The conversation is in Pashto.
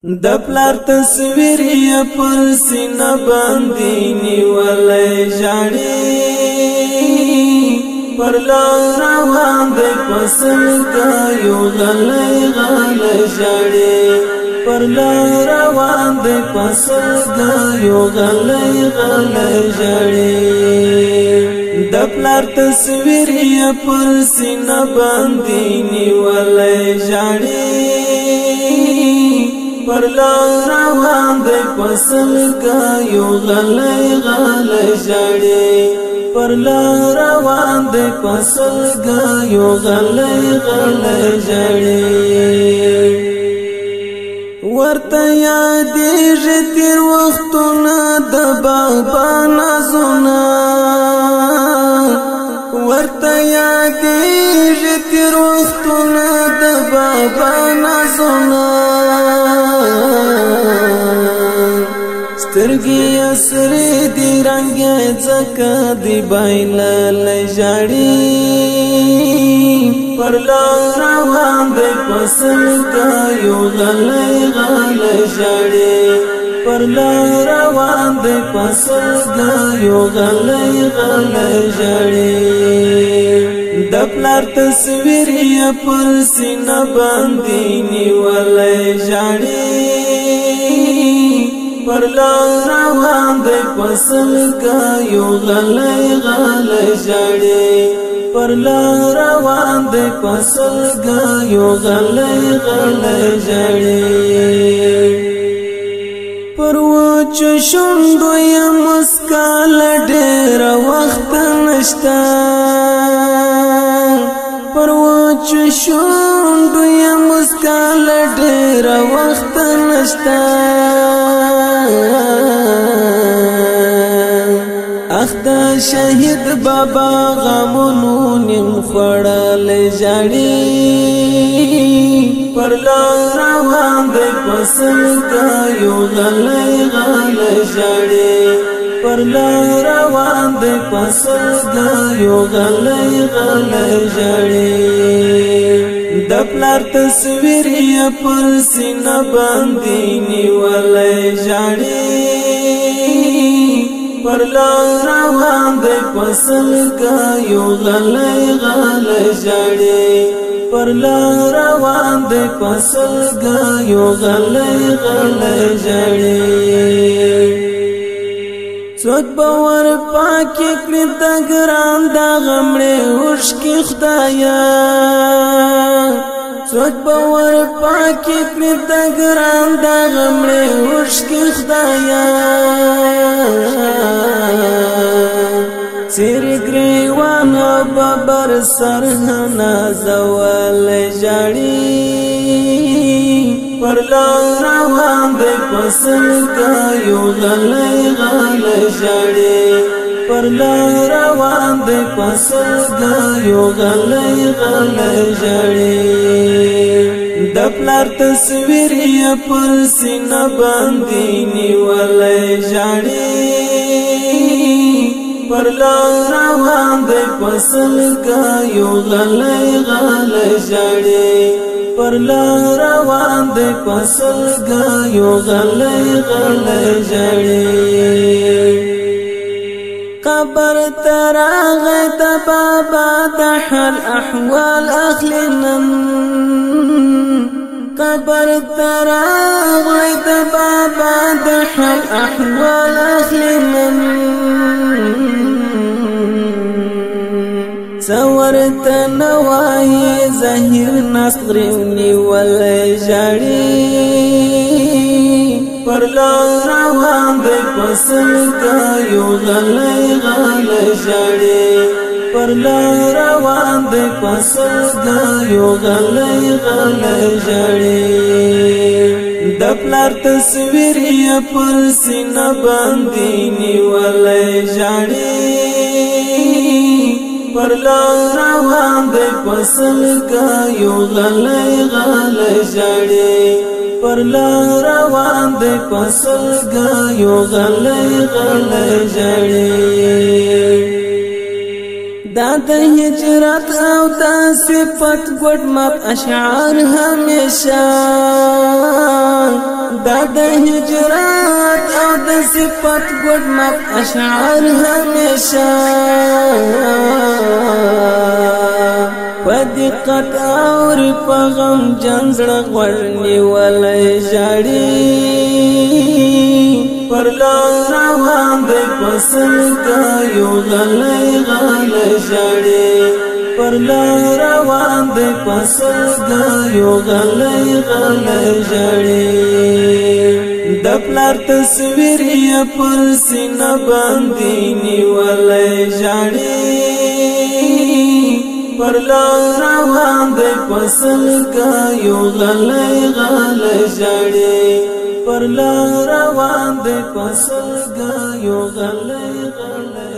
د پلار تصویر یې پر سینه باندې نیولې ژاړي، پر لار روان دی په سلګیو غلی غلی ژاړي، پر لار روان دی په سلګیو غلی غلی ژاړي. د پلار تصویر یې پر سینه باندې نیولې ژاړي، پر لار روان دی په سلګیو غلی غلی ژاړي، پر لار روان دی په سلګیو غلی غلی ژاړي. ورته یادېږي تېر وختونه د بابا نازونه، ورته یادېږي تېر وختونه د بابا نازونه. سترګې یې سرې دي رنګ یې ځکه دی بایللی ژاړي، پر لار روان دی په سلګیو غلی غلی ژاړي، پر لار روان دی په سلګیو غلی غلی ژاړي. د پلار تصویر یې پر سینه باندې نیولې ژاړي، پر لار روان دی په سلګیو غلی غلی ژاړي، پر لار روان دی په سلګیو غلی غلی ژاړي. پر وچو شونډو یې مسکا له ډېره وخته نشته، پر وچو شونډو یې مسکا له ډېره وخته نشته. اخ د شهید بابا غمونو نیم خوړلی ژاړي، پر لار روان دی په سلګیو غلی غلی ژاړي، پر لار روان دی په سلګیو غلی غلی ژاړي. د پلار تصویر یې پر سینه باندې نیولې ژاړي، پر لار روان دی په سلګیو غلی غلی ژاړي، پر لار روان دی په سلګیو غلی غلی ژاړي. څوک به ور پاکې کړي د ګران دا غمړې اوښکې خدایه، څوک به ور پاکې کړي د ګران دا غمړې اوښکې خدایه. څیر ګریوان ببر سر نازول ژاړي، پر لار روان دی په سلګیو غلی غلی ژاړي، پر لار روان دی په سلګیو غلی غلی ژاړي. د پلار تصویر یې پر سینه باندې نیولې ژاړي، پر لار روان دی په سلګیو غلی غلی ژاړي، پر لار روان دی په سلګیو غلی غلی ژاړي. قبر ته راغی د بابا د حال احوال اخلي نن، قبر ته راغی د بابا د حال احوال اخلي نن. څه ورته نه وایي ظهیر ناست غریو نیولی ژاړي، پر لار روان دی په سلګیو غلی غلی ژاړي، پر لار روان دی په سلګیو غلی غلی ژاړي. د پلار تصویر یې پر سینه باندې نیولې ژاړي، پر لار روان دی په سلګیو غلی غلی ژاړي، پر لار روان دی په سلګیو غلی غلی ژاړي. دا د هجرت او د صفت ګډ مات اشعار همیشه، دا د هجرت او د صفت ګډ مات اشعار همیشه. په دقت اور په غم جن زړه غوړ نیولې ژاړي. پر لار روان دی فصل کا یو غلی غلی ژاړي، پر لار روان دی فصل کا یو غلی غلی ژاړي. د پلار تصویر یې پر سینه باندې نیولې ژاړي. پر لار روان دی فصل کا یو غلی غلی ژاړي، پر لار روان دی فصل کا یو غلی غلی.